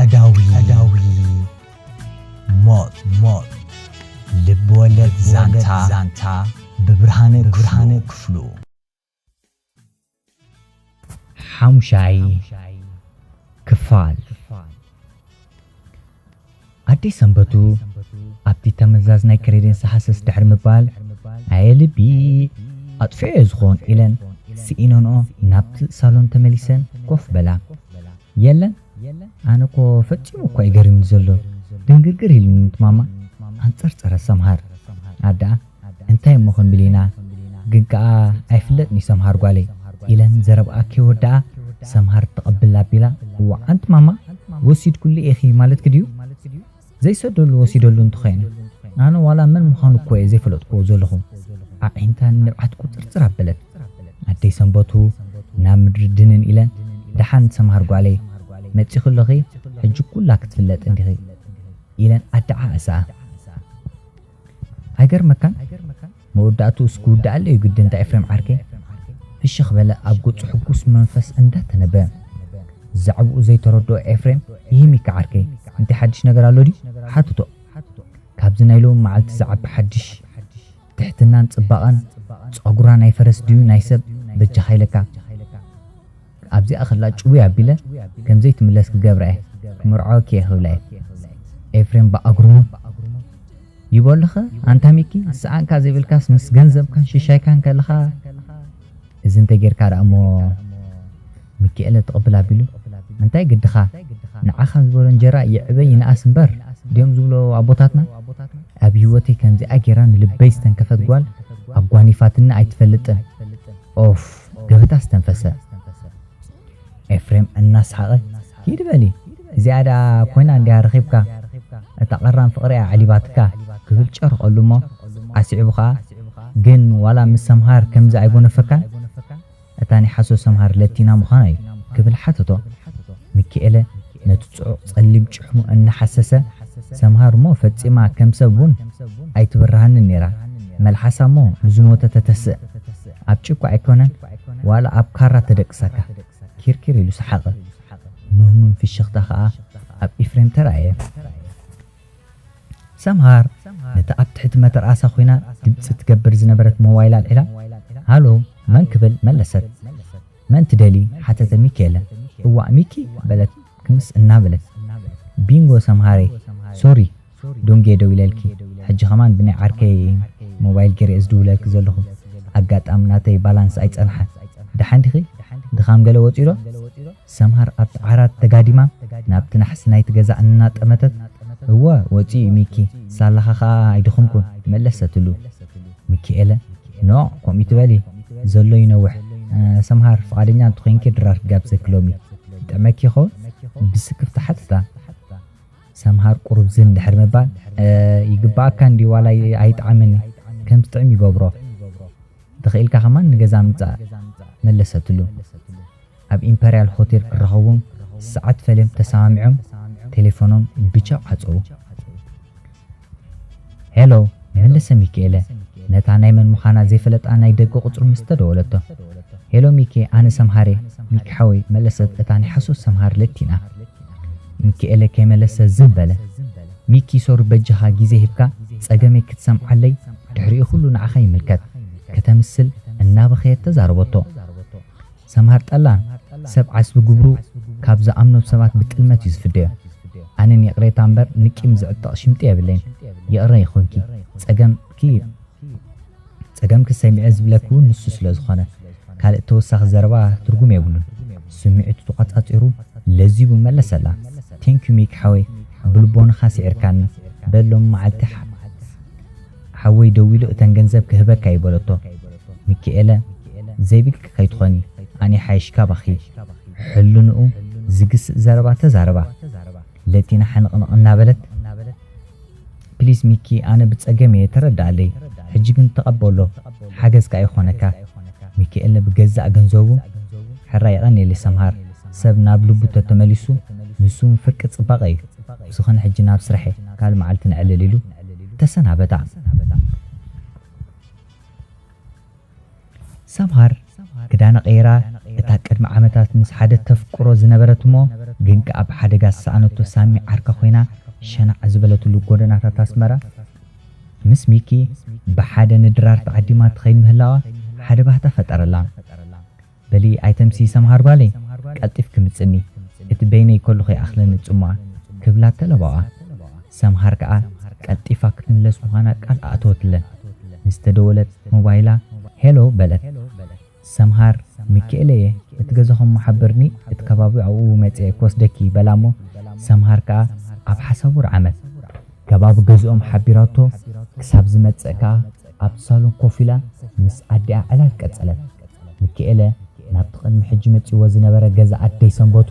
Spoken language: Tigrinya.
ኣዳዊ ኣዳዊ ሞት ሞት ልብ ወለድ ዛንታ ዛንታ ብብርሃነ ብብርሃነ ክፍሉ። ሓሙሻይ ክፋል። ኣደይ ሰንበቱ ኣብቲ ተመዛዝ ናይ ክሬደንስ ሃሰስ ድሕሪ ምባል፣ ኣየ ልቢ ኣጥፊኦ'የ ዝኾን ኢለን ስኢነንኦ ናብቲ ሳሎን ተመሊሰን ኮፍ በላ። የለን፣ ኣነ እኮ ፈጺሙ እኮ እዩ ገሪሙኒ ዘሎ። ድንግርግር ኢሉኒ እቲ ማማ። ኣንጸርጸረ ሰምሃር። ኣደኣ እንታይ እሞ ክንብል ኢና? ግን ከኣ ኣይፍለጥን እዩ ሰምሃር ጓለይ ኢለን ዘረብኣ ከይወደኣ ሰምሃር ተቐብል ኣቢላ፣ እዋእ ኣንቲ ማማ ወሲድኩሉ ኢኺ ማለትኪ ድዩ? ዘይሰደሉ ወሲደሉ እንተኾይነ ኣነ ዋላ መን ምዃኑ እኮ እየ ዘይፈለጥክዎ ዘለኹ። ኣዒንታ ንብዓት ቁጽርጽር ኣበለት። ኣደይ ሰንበቱ ናብ ምድሪ ድንን ኢለን፣ ደሓን ሰምሃር ጓለይ መጺኺ ኣለኺ፣ ሕጂ ኩላ ክትፍለጥ እንዲኺ ኢለን ኣደዓዕሰኣ። ኣይገርመካን? መወዳእትኡስ ክውድኣሉ እዩ ግድን፣ እንዳ ኤፍሬም ዓርከይ። ፍሽኽ በለ ኣብ ገጹ ሕጉስ መንፈስ እንዳተነበ። ዛዕባኡ ዘይተረድኦ ኤፍሬም፣ ይህ ሚካ ዓርከይ፣ እንታይ ሓድሽ ነገር ኣሎ ድዩ? ሓትቶ። ካብዚ ናይ ሎሚ መዓልቲ ዝዓቢ ሓድሽ ትሕትናን ጽባቐን፣ ጸጉራ ናይ ፈረስ ድዩ ናይ ሰብ? በጃኻ ኢለካ። ኣብዚኣ ከላ ጭውይ ኣቢለ ከም ዘይትምለስ ክገብራ እየ። ክምርዓወኪ እየ ክብላ እየ። ኤፍሬም ብኣግርሙ ይበልኸ ኣንታ ሚኪ፣ ዝሰኣንካ ዘይብልካስ ምስ ገንዘብካን ሽሻይካን ከለኻ እዚ እንተጌርካ ደኣ እሞ። ሚኪኤለ ትቕብል ኣቢሉ፣ እንታይ ግድኻ? ንዓኻ ዝበሎ እንጀራ ይዕበ ይንኣስ እምበር ድዮም ዝብሎ ኣቦታትና? ኣብ ህይወተይ ከምዚኣ ጌራ ንልበይ ዝተንከፈት ጓል ኣጓኒፋትኒ ኣይትፈልጥን። ኦፍ፣ ገበታ ዝተንፈሰ። ኤፍሬም እናሰሓቐ፣ ሂድ በሊ፣ እዚኣ ደኣ ኮይና እንድያ ረኺብካ፣ እታ ቐራን ፍቕሪ እያ ዓሊባትካ ክብል ጨርቐሉ እሞ ኣስዒቡ ኸኣ፣ ግን ዋላ ምስ ሰምሃር ከምዚ ኣይጎነፈካን? እታ ናይ ሓሶት ሰምሃር ለቲና ምዃና እዩ ክብል ሓተቶ። ሚኪኤለ ነቲ ጽዑቕ ጸሊም ጭሕሙ እናሓሰሰ፣ ሰምሃር እሞ ፈጺማ ከም ሰብ እውን ኣይትብርሃንን ነይራ። መልሓሳ እሞ ንዝሞተ ተተስእ። ኣብ ጭቋ ኣይኮነን ዋላ ኣብ ካራ ተደቅሰካ። ኪርኪር ኢሉ ሰሓቐ። ምህሙን ፍሽኽታ ኸኣ ኣብ ኢፍሬም ተራእየ። ሰምሃር ነታ ኣብ ትሕቲ መተርኣሳ ኮይና ድምጺ ትገብር ዝነበረት ሞባይል ኣልዒላ፣ ሃሎ፣ መን ክብል መለሰት። መን ትደሊ? ሓተተ ሚኪኤለ። እዋእ ሚኪ በለት ክምስ እናበለት። ቢንጎ ሰምሃረይ፣ ሶሪ ዶንጌ ደዊለልኪ፣ ሕጂ ከማን ብናይ ዓርከይ ሞባይል ገይረ እየ ዝድውለልኪ ዘለኹ። ኣጋጣሚ ናተይ ባላንስ ኣይጸንሓን። ደሓን ዲኺ? ድኻም ገለ ወጺኡ ዶ? ሰምሃር ኣብቲ ዓራት ተጋዲማ ናብቲ ናሕሲ ናይቲ ገዛ እናጠመተት፣ እወ ወጺኡ እዩ ሚኪ፣ ሳላኻ ኸኣ ኣይደኸምኩን መለሰትሉ። ሚኪኤለ፣ ኖእ ከምኡ ትበሊ፣ ዘሎ ይነውሕ። ሰምሃር ፍቓደኛ እንተኾይንኪ ድራር ክጋብዘኪ ሎሚ። ይጥዕመኪ ይኸውን? ብስክፍታ ሓተታ። ሰምሃር ቁሩብ ዝን ድሕሪ ምባል፣ ይግባኣካ እንድዩ ዋላ ኣይጥዓምን፣ ከም ትጥዕም ይገብሮ። ተኽኢልካ ከማን ንገዛ ምጻእ መለሰትሉ። ኣብ ኢምፐርያል ሆቴል ክራኸቡ ሰዓት ፈልዮም ተሰማሚዖም ቴሌፎኖም ብቻው ዓጸዉ። ሄሎ መለሰ ሚኪኤለ ነታ ናይ መን ምዃና ዘይፈለጣ ናይ ደገ ቁጽሩ ምስ ተደወለቶ። ሄሎ ሚኪ ኣነ ሰምሃር እየ። ሚኪ ሓወይ መለሰት እታ ናይ ሓሶት ሰምሃር ለቲና። ሚኪኤለ ከይመለሰ ዝም በለ። ሚኪ ሶሪ በጃኻ ግዜ ሂብካ ጸገመይ ክትሰምዓለይ ድሕሪኡ ኩሉ ንዓኻ ይምልከት ከተምስል እናበኸየት ተዛረበቶ። ሰምሃር ጠላም ሰብ ዓስቢ ግብሩ ካብ ዝኣምኖም ሰባት ብጥልመት እዩ ዝፍደዮ። ኣነ ንይቕሬታ እምበር ንቂም ዝዕጠቕ ሽምጢ የብለይን። ይቕረ ይኹንኪ ጸገምኪ ጸገምኪ ሰሚዐ ዝብለኪ እውን ንሱ ስለ ዝኾነ ካልእ ተወሳኺ ዘረባ ትርጉም የብሉን። ስምዒቱ ተቋጻጺሩ ለዚቡ መለሰላ። ቴንኪዩ ሚኪ ሓወይ ብልቦንኻ ስዒርካኒ በሎም መዓልቲ ሓወይ ደዊሉ እተን ገንዘብ ክህበካ እዩ በለቶ። ሚኪኤለ ዘይብልኪ ከይትኾኒ ኣነ ይሓይሽ ካባኺ። ሕልንኡ ዝግስእ ዘረባ ተዛረባ። ለቲና ሕንቕንቕ እናበለት ፕሊስ ሚኪ ኣነ ብጸገም እየ ተረድኣለይ ሕጂ ግን ተቐበሎ ሓገዝ ከኣ ይኾነካ። ሚኪኤለ ብገዛእ ገንዘቡ ሕራይ የቐንየለይ ሰምሃር ሰብ ናብ ልቡ ተተመሊሱ ንሱ እውን ፍርቂ ጽባቐ እዩ። ብዝኾነ ሕጂ ናብ ስራሐይ ካልእ መዓልቲ ነዕልል ኢሉ ተሰናበታ። ሰምሃር ክዳና ቀይራ እቲ እታ ቅድሚ ዓመታት ምስ ሓደ ተፍቅሮ ዝነበረት እሞ ግን ከኣ ብሓደጋ ዝሰኣነቶ ሳሚ ዓርካ ኮይና ሸናዕ ዝበለትሉ ጎደናታት ኣስመራ፣ ምስ ሚኪ ብሓደ ንድራር ተዓዲማ ትኸይድ ምህላዋ ሓደ ባህታ ፈጠረላ። "በሊ ኣይተምሲ ሰምሃር ጓለይ፣ ቀልጢፍኪ ምጽኒ፣ እቲ በይነይ ከለኹ ይኣኽለኒ ጽሙኣ" ክብላ ተለባዋ። ሰምሃር ከኣ ቀልጢፋ ክትምለስ ምዃና ቃል ኣእተወትለን። ምስ ተደወለት ሞባይላ "ሄሎ" በለት። "ሰምሃር፣ ሚኪኤለ እየ፣ እቲ ገዛኹም እሞ ሓብርኒ፣ እቲ ከባቢ ኣብኡ መጺኤ ክወስደኪ" በላ እሞ ሰምሃር ከኣ ኣብ ሓሳቡ ረዓመት። ከባቢ ገዝኦም ሓቢራቶ ክሳብ ዝመጽእ ከኣ ኣብ ሳሎን ኮፍ ኢላ ምስ ኣዲኣ ዕላል ቀጸለት። ሚኪኤለ ናብቲ ቅድሚ ሕጂ መጺእዎ ዝነበረ ገዛ ኣደይ ሰንበቱ